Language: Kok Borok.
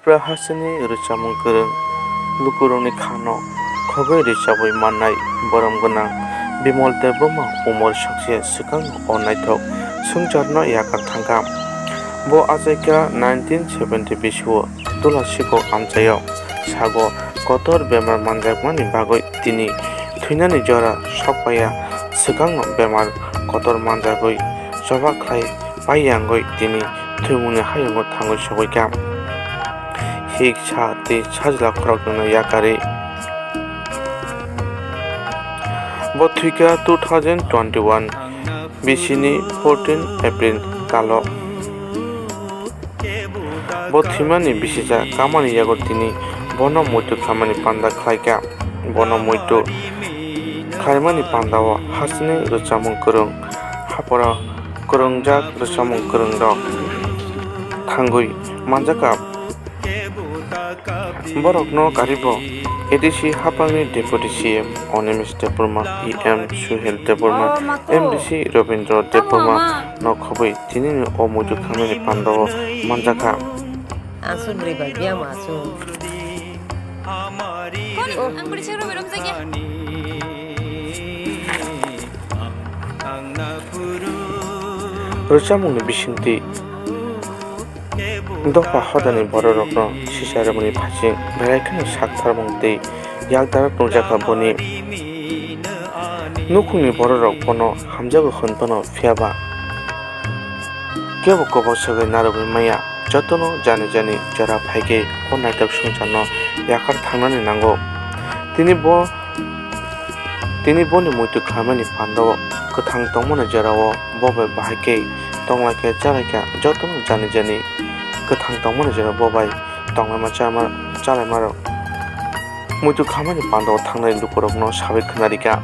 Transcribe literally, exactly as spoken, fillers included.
Tripura hasteni rwchapmung kwrwng lukurokni khano khogwi rwchabwi mannai borom gwnang Bimal Debbarma umor sokse swkangno o naithok swngcharno yakar thangkha. Bo achaikha nineteen seventy bisio Tulasiko amchaio sago kotor bemar manjakmani bagwi tini thwinani jora sokpaiya swkangno bemar kotor manjagwi choba khlai paiyangwi tini thwimungni hayungo thangwi sogwikha. Hik sa tei sajla khoroknwino yakarwi. Bo thwikha two thousand twenty-one bisini fourteen April kalo. Bo thwimani bisija kamani yago tini bono muitu khlaimani panda khlaikha. Bono muitu khlaimani pandao hasteni rwchapmung kwrwng, hapharo kwrwngjak rwchapmung kwrwngrok thangwi manjakha. Borokno karibo A D C haphangni Deputy C M Animesh Debbarma, E M Suhel Debbarma, M D C Rabindra Debbarma no khobwi tinini o muitu khlaimani pandao manjakha. Aswk bwrwi bai biyang aswk. Ang bwrwi se romwi romjak ya. Rwchapmungni bisingtwi dopha hodani bororokno sisa rwmani phaising belai kheno sak tharmung tei yakdar nukjakha boni. Nukhungni bororok bono hamjago hwn phano, phiya ba kebo kobok sagwi narwgwi maya. Jotono jani jani jora phaikhe o naithok swngcharno yakar thangnani nango. Tini bo, tini boni muitu khlaimani pandao kwthang tongmani jorao bo bai bahai khe tonglaikha chalaikha. Jotono jani jani kwthang tongmani jorao bo bai tonglaima chama-, chalaimarok muitu khlaimani pandao thangnai lukurokno sabai khwnarikha.